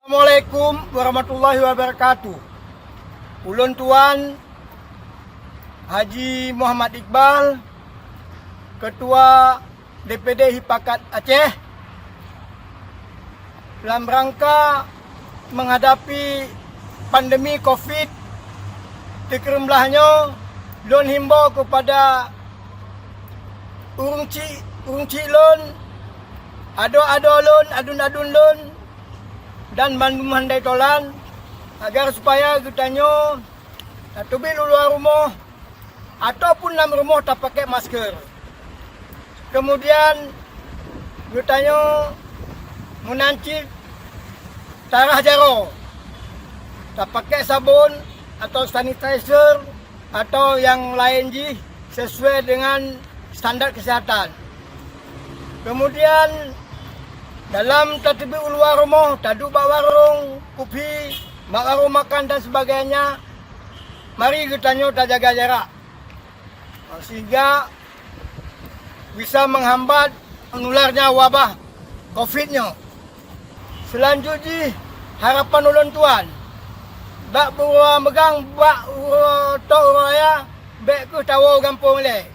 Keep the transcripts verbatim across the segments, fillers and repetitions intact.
Assalamualaikum warahmatullahi wabarakatuh. Ulôn tuan Haji Muhammad Iqbal, Ketua D P D Hipakat Aceh, dalam rangka menghadapi pandemi covid tiga belas nyoe, lôn himbau kepada ureuëng chik, ureuëng chik lôn, adoe-adoe lôn, aduen-aduen lôn, dan bandum handai tolan, agar supaya geutanyoe tateubiet u luwa rumoh ataupun lam rumoh tapakée masker. Kemudian geutanyoe meunan cit tarah jaroe, tapakée sabon atau sanitizer atau nyang laén jih sesuai dengan standar kesehatan. Kemudian dalam tateubiet u luwa rumoh, taduek bak warong kupi, bak warong makan dan sebagainya, mari geutanyoe tajaga jarak, sehingga bisa menghambat menularnya wabah covid nyoe. Seulanjut jih, harapan ulôn tuan, bak buroe meugang, bak uroe tok uroe raya, bék kheueh tawoe gampông lé.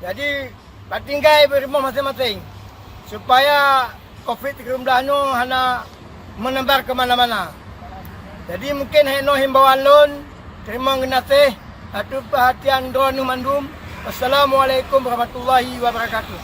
Jadi, bak tinggai bak rumoh maséng-maséng, supaya covid tiga belas nyoe hana meunebar ke mana-mana. Jadi, mungkin hai noe himbauan lôn, teurimong geunaséh ateueh peuhatian droeneueh mandum. Wassalamualaikum warahmatullahi wabarakatuh.